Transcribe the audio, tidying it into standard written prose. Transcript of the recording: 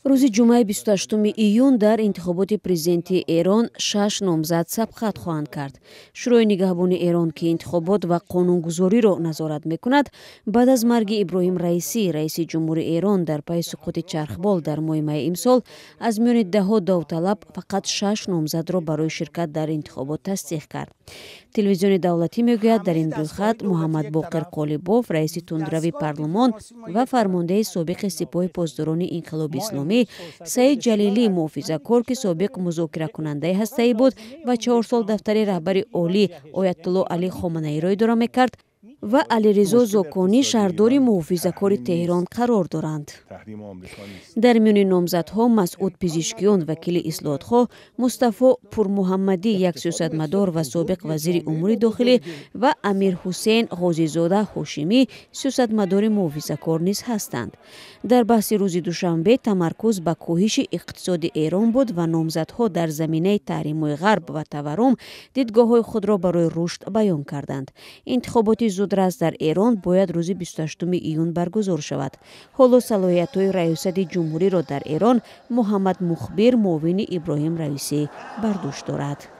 Рӯзи ҷумъаи 28 июн дар интихоботи президентии Эрон шаш номзад сабқат хоҳанд кард. Шӯрои нигаҳбони Эрон, ки интихобот ва қонунгузориро назорат мекунад, баъд аз марги Иброҳим Раисӣ, раиси ҷумҳури Эрон, дар пайи суқути чархбол дар моҳи майи имсол, аз миёни даҳҳо довталаб фақат шаш номзадро барои ширкат дар интихобот тасдиқ кард. Телевизиони давлатӣ мегӯяд, дар ин рӯйхат Муҳаммадбоқир Қолибоф, раиси тундрави парлумон ва фармондеҳи собиқи Сипоҳи Посдорони Инқилоби Исломӣ, Саид Ҷалилӣ, муҳофизакор, ки собиқ музокиракунандаи ҳастаӣ буд ва 4 сол дафтари раҳбари олӣ Оятулло Алӣ Хоманаиро идора мекард, ва Алиризо Зоконӣ, шаҳрдори муҳофизакори Теҳрон, қарор доранд. Дар миёни номзадҳо Масъуд Пизишкиён, вакили ислоҳотхоҳ, Мустафо Пурмуҳаммадӣ, як сиёсатмадор ва собиқ вазири умури дохилӣ, ва Амирҳусейн Ғозизода Ҳошимӣ, сиёсатмадори муҳофизакор, низ ҳастанд. Дар баҳси рӯзи душанбе тамаркуз ба коҳиши иқтисоди Эрон буд ва номзадҳо дар заминаи таҳримҳои Ғарб ва таваррум дидгоҳҳои худро барои рушд баён карданд. Интихоботи зудрас дар Эрон бояд рӯзи 28 июн баргузор шавад. Ҳоло салоҳиятҳои раёсати ҷумҳуриро дар Эрон Муҳаммад Мухбир, муовини Иброҳим Раисӣ, бар дӯш дорад.